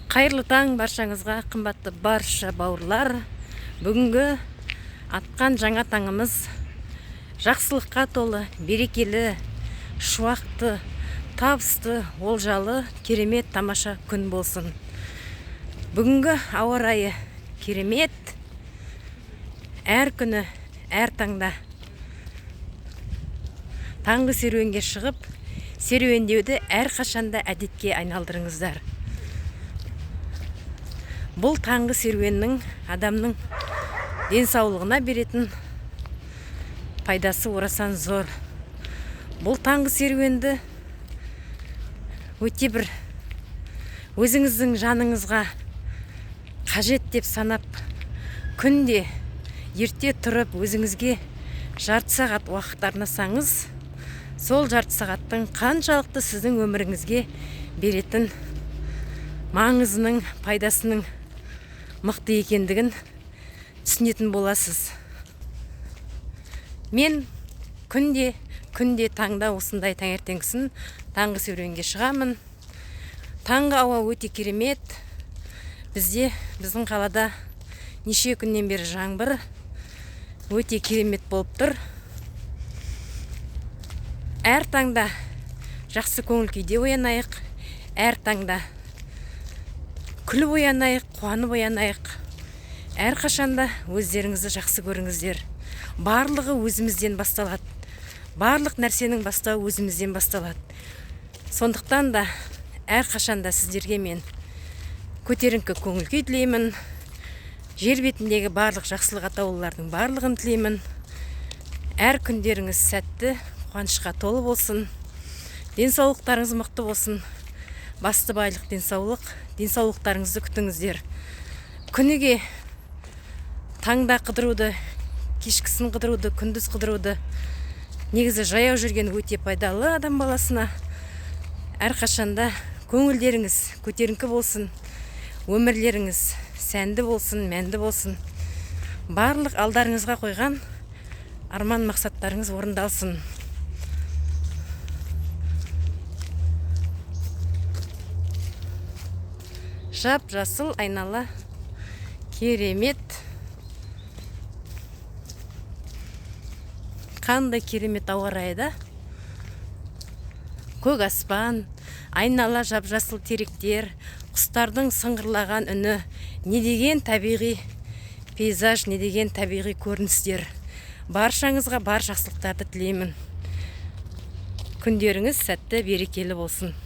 Қайырлы таң баршаңызға, қымбатты барша бауырлар. Бүгінгі атқан жаңа таңымыз жақсылыққа толы, берекелі, шуақты, табысты, олжалы, керемет, тамаша күн болсын. Бүгінгі ауа райы керемет. Әр күні, әр таңда таңғы серуенге шығып, серуендеуді әрқашанда әдетке айналдырыңыздар. Бұл таңғы серуеннің адамның денсаулығына беретін пайдасы орасан зор. Бұл таңғы серуенді өте бір өзіңіздің жаныңызға қажет деп санап, күнде ерте тұрып өзіңізге жарты сағат уақыт арнасаңыз, сол жарты сағаттың қаншалықты сіздің өміріңізге беретін маңызының, пайдасының мықты екендігін түсінетін боласыз. Мен күнде таңда осындай таңертеңгісін таңғы серуенге шығамын. Таңғы ауа өте керемет. Біздің қалада неше күннен бері жаңбыр, өте керемет болып тұр. Әр таңда жақсы көңіл күйде оянайық, әр таңда күліп оянайық, қуанып оянайық. Әрқашанда өздеріңізді жақсы көріңіздер. Барлығы өзімізден басталады. Барлық нәрсенің бастауы өзімізден басталады. Сондықтан да әрқашанда сіздерге мен көтеріңкі көңіл күй тілеймін. Жер бетіндегі барлық жақсылық атаулылардың барлығын тілеймін. Әр күндеріңіз сәтті, қуанышқа толы болсын. Денсаулықтарыңыз мықты болсын. Басты байлық денсаулық. Денсаулықтарыңызды күтіңіздер. Күніге таңда қыдыруды, кешкісін қыдыруды, күндіз қыдыруды, негізі жаяу жүрген өте пайдалы адам баласына. Әрқашанда көңілдеріңіз көтеріңкі болсын, өмірлеріңіз сәнді болсын, мәнді болсын. Барлық алдарыңызға қойған арман мақсаттарыңыз орындалсын. Жап-жасыл айнала керемет. Қандай керемет ауа райы да? Көк аспан, айнала жап-жасыл теректер, құстардың сыңғырлаған үні, не деген табиғи пейзаж, не деген табиғи көріністер. Баршаңызға бар жақсылықтарды тілеймін. Күндеріңіз сәтті, берекелі болсын.